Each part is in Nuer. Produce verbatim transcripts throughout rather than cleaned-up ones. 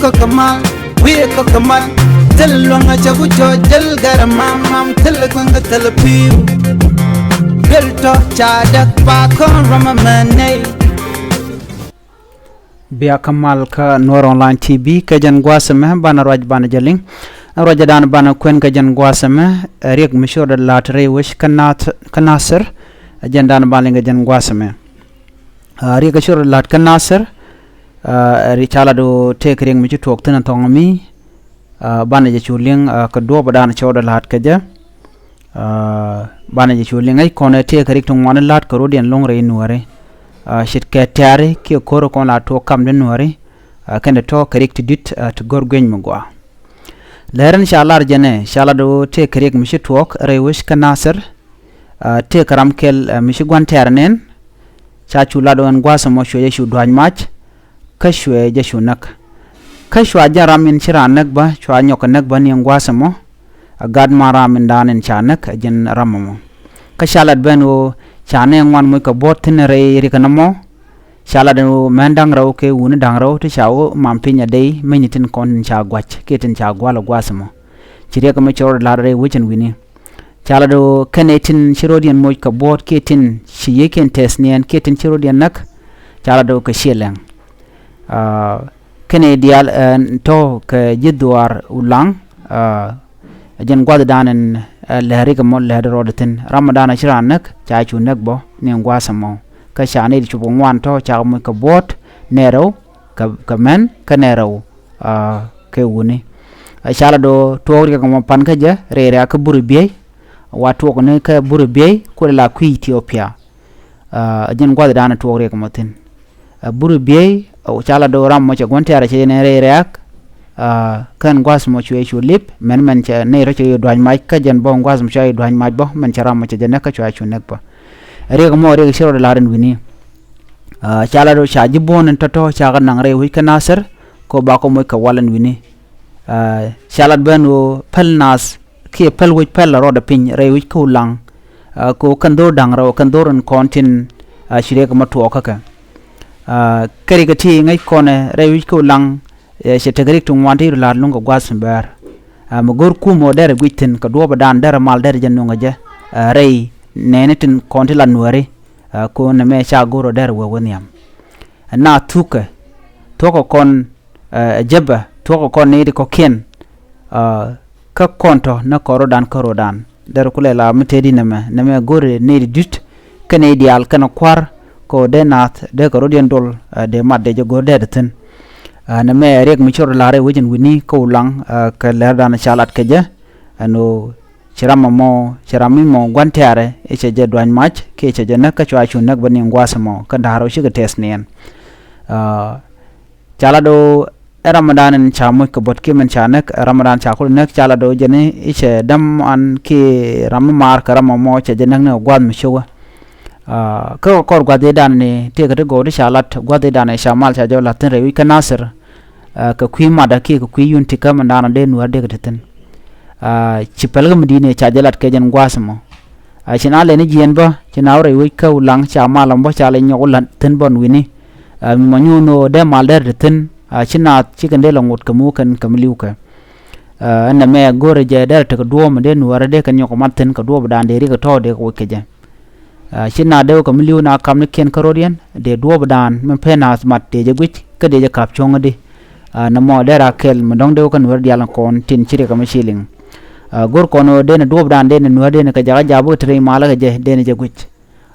Kɔk kɛ mal, wi̱i̱ kɔk kɛ mal. Thil luäŋ a cɛ ku jɔɔc, thil gɛr a mam mam, thil kueŋ kɛ thil pi̱i̱u. Duel tɔ ca däk pa kɔn ram a mɛn nɛy. Bia kä mal kä Nuɔr Online T V kɛ jɛn gua̱a̱th ɛmɛ banɛ ruac banɛ jɛ liŋ. Ruacdan banɛ kuɛn kɛ jɛn gua̱a̱th ɛmɛ, ɛ riɛk mi ci rɔɔdɛ la̱a̱t rɛy wec kä Nath-, kä Nathir. Ɛ jɛn dan banɛ liŋ kɛ jɛn gua̱a̱th ɛmɛ. Ɛ riɛk ci rɔɔdɛ la̱a̱t kä Nathir. Ɛ ri ca lat ɣöö tëëkɛ riɛk mi ci tuɔɔk thi̱n ɛ thɔŋ mi. Ɛ banɛ jɛ cu liŋ, ɛ kɛ duɔ̱ɔ̱p ɛ dan cɛ rɔɔdɛ la̱a̱t kɛ jɛ. Ɛ banɛ jɛ cu liŋ ɛ kɔn ɛ tëëkɛ riɛk ti ŋuan la̱a̱t kɛ rɔ̱diɛn lo̱ŋ rɛy Nuääri. Ɛ ce̱tkɛ tɛ̈ri kiɛ ko̱r kɔn la tuɔɔk kam di Nuääri. Ɛ kɛn di tɔ̱ kɛ riɛk ti di̱t, ɛ ti go̱r guieny mi gɔaa. Lɛr in ca lar jɛn ɛ, ca lat ɣöö tëëkɛ riɛk mi ci tuɔɔk rɛy wec kä Nathir. Ɛ tëëkɛ ram kɛl, ɛ mi ci gua̱n tɛ̈r nɛn. Ca cu lat ɣöö ɛn gua̱a̱th ɛmɔ cuɛ jɛ cu dua̱c mac. Kä cuɛ jɛ cu näk. Kä cua jɛn ram in ci raan näk bä, cua nyɔk kɛ näk bä ni ɛn gua̱a̱th ɛmɔ. Ɛ gat man ram in dan in ca näk ɛ jɛn ram ɛmɔ. Kä ca lat ben ɣöö ca nɛy ŋuan moc kɛ buɔ̱ɔ̱t thi̱n rɛy riɛk ɛn ɛmɔ. Ca lat ɣöö män da̱ŋ rɛw kɛ wuni da̱ŋ rɛw ti ca wä mam piny a dey meny tin kɔn tin ca gua̱c kiɛ tin ca gua̱l ɛ gua̱a̱th ɛmɔ. Ci riɛk ɛmɛ ci rɔɔdɛ la̱a̱t rɛy wec ɛn wi̱ni. Ca lat ɣöö kɛn nɛy tin ci rɔ̱diɛn moc kɛ buɔ̱ɔ̱t kiɛ tin ci yiëëkiɛn tɛth niɛn kiɛ tin ci rɔ̱diɛn näk. Ca lat ɣöö kɛ ciɛ lɛŋ. Ɛ kɛn nɛy diaal, ɛ tɔ̱ kɛ ji̱ dhuaar Ulaŋ. Ɛ jɛn gua̱thdan in, ɛ lɛr riɛk ɛmɔ lɛr rɔɔdɛ thi̱n. Ram ɛ dan ɛ ci raan näk ca cu näk bä ni ɛn gua̱a̱th ɛmɔ. Kä ca nɛy ti cop kɛ ŋuan tɔ̱ cakɛ moc kɛ buɔ̱ɔ̱t nɛy rɛw kɛ, kɛ män kä nɛy rɛw, ɛ kɛ wuni. Ɛ ca lat ɣöö tuɔɔk riɛk ɛmɔ pan kä jɛ rɛy rɛ̈ɛ̈k kä Bur Biey. Wa tuɔɔk ni kä Bur Biey kulɛ la kui̱ Ethiopia. Ɛ jɛn gua̱thdan tuɔɔk riɛk ɛmɔ thi̱n. Ɛ Bur Biey, ɛ ca lat ɣöö ram mɔ cɛ gua̱n tɛ̈r cɛ jɛ nɛn rɛy rɛ̈ɛ̈k. Ɛ kɛn gua̱a̱th mɔ cuɛ cu lip mɛn mɛn cɛ nɛy rɔ cɛ yɛ dua̱c mac kä jɛn bä gua̱a̱th mɔ cua yɛ dua̱c mac bä mɛn cɛ ram mɔ cɛ jɛ näk kä cua cu näk bä. Riɛk ɛmɔ riɛk ci rɔɔdɛ la̱a̱t ɛn wi̱ni. Ɛ ca lat ɣöö ca ji̱ buɔ̱ɔ̱n in tɔ̱tɔ̱ cakɛ naŋ rɛy wec kä Nathir kɛ ɣöö bakɔ moc kɛ wal ɛn wi̱ni. Ɛ ca lat ben ɣöö päl naath kiɛ päl wec päl a rɔɔdɛ piny rɛy wec kä Ulaŋ. Ɛ kɛ ɣöö kɛn dho̱r da̱ŋ rɛw kɛn dho̱r in kɔn tin, ɛ ci riɛk ɛmɔ tuɔɔk kä kɛ. Ɛ kɛ riɛk ɛ ti ŋäc kɔn ɛ rɛy wec kä Ulaŋ, ɛ cɛ tekɛ riɛk ti ŋuan ti rɔ la̱a̱t luŋ kɛ gua̱a̱th mi bɛ̈ɛ̈r. Ɛ mi go̱r kum ɣöö derɛ guic thi̱n kɛ duɔ̱ɔ̱pdan derɛ mal derɛ jɛ nuŋ ɛ jɛ, ɛ rɛy nɛɛni tin kɔn ti la Nuääri. Ɛ kɛ ɣöö nɛmɛ ca go̱r ɣöö derɛ wee wä nhiam. Ɛ naath thukɛ, thuɔ̱kɛ kɔn, ɛ jepɛ, thuɔ̱kɛ kɔn nɛy ti kɔ̱kiɛn. Ɛ kä kɔn tɔ̱ ni kɔn rɔ̱dan kä rɔ̱dan. Derɛ kulɛ la mi tëëdi nɛmɛ, nɛmɛ go̱ri nɛy ti di̱t kɛnɛ nɛy diaal kɛnɛ kua̱r kɛ ɣöö dee naath dee kɛ rɔ̱diɛn dol, ɛ dee mat dee jɛ go̱r dee ti thi̱n. Ɛ nɛmɛ riɛk mi ci rɔ la̱r rɛy wec ɛn wi̱ni kä Ulaŋ, ɛ kɛ lɛrdan ca lat kɛ jɛ. Ɛn ɣöö ci ram ɛmɔ, ci ram mi mɔ gua̱n tɛ̈rɛ i̱ cɛ jɛ dua̱ny mac kiɛ cɛ jɛ näk kä cua cu näk bä ni gua̱a̱th ɛmɔ kä da̱r ɣöö cikɛ tɛth niɛn. Ɛ ca lat ɣöö ɛ ram ëëdan in ca moc kɛ buɔ̱t kiɛ min ca näk, ɛ ram ëëdan ca kulɛ näk ca lat ɣöö jɛn i̱ cɛ däm an kiɛ ram mi maar kɛ ram ɛmɔ cɛ jɛ näk ni kɛ gua̱a̱th mi cio̱kä. Ɛ kä kɛ kɔr gua̱a̱th ëëdan ni tëëkɛ ti gɔw ti ca lat gua̱a̱th ëëdan ca mal ca jɔw la̱th thi̱n rɛy wi̱c kä Nathir. Ɛ kɛ kui̱ matdä kiɛ kɛ kui̱ yun ti kä mindan dee Nuäär dee kɛ te thi̱n. Ɛ ci pɛl kä mi di̱i̱t ni ca jɛ lat kɛ jɛn gua̱a̱th ɛmɔ. Ɛ ci na lɛni jiɛɛn bä ci na wä rɛy wec kä Ulaŋ ca mal ɛmɔ bä ca lɛ nyɔk wä la̱t thi̱n bä ɛn wi̱ni. Ɛ mi mɔ nyuun ɣöö dee mal derɛ te thi̱n, ɛ ci naath ci kɛn dee lɛ ŋot kɛ mi wä kɛn kɛ mi li̱w kɛ. Ɛ ɛn nɛmɛ go̱rɛ jɛ derɛ tekɛ duɔ̱ɔ̱p mi dee Nuäärä dee kɛn nyɔk kɛ mat thi̱n kɛ duɔ̱ɔ̱pdan dee riɛk kɛ tɔ̱ dee kɛ wec kɛ jɛ. Ɛ ci na dee wä kɛ mi li̱w na kapnikiɛn kä rɔ̱diɛn dee duɔ̱ɔ̱pdan mi pen naath mat dee jɛ guic kä dee jɛ kap cuɔ̱ŋädi. Ɛ nɛmɔ derɛ a kɛl mi dɔ̱ŋ dee wä kä Nuäär diaal kɔn tin ci riɛk ɛmɛ ci liŋ. Ɛ go̱r kɔn ɣöö dee ni duɔ̱ɔ̱pdan dee ni Nuäär dee ni kɛ jakä ja̱a̱p wä kɛ te rɛy malä kɛ jɛ dee ni jɛ guic.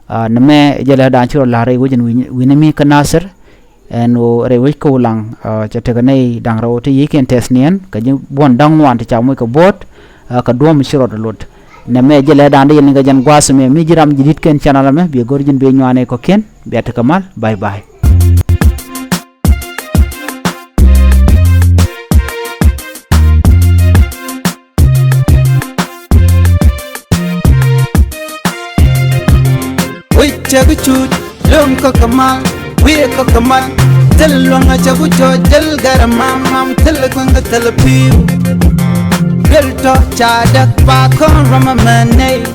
Ɛ nɛmɛ jɛ lɛrdan ci rɔ la̱r rɛy wec ɛn wi̱n-, wi̱ni mi kä Nathir. Ɛn ɣöö rɛy wec kä Ulaŋ, ɛ cɛ tekɛ nɛy da̱ŋ rɛw ti yiëëkiɛn tɛth niɛn kɛ ji̱ buɔ̱n da̱ŋ ŋuan ti ca moc kɛ buɔ̱ɔ̱t, ɛ kɛ duɔ̱ɔ̱p mi ci rɔɔdɛ lot. Nɛmɛ jɛ lɛrdan dee yɛn ni kɛ jɛn gua̱a̱th ɛmɛ mi ji̱ ram ji̱ di̱t kɛn channel ɛmɛ biɛ go̱r ji̱n biɛ nyuan ɛ kɔ̱kiɛn biɛ tekɛ mal. Bye bye. Wi̱c cɛ bi cuc luŋ kä kɛ mal, wi̱i̱ kä kɛ mal. Thil luäŋ a cɛ bi cuc, thil gɛr a mam mam, thil kueŋ kä thil pi̱i̱u. Duel tɔ ca däk pa kɔn ram a mɛn nɛy.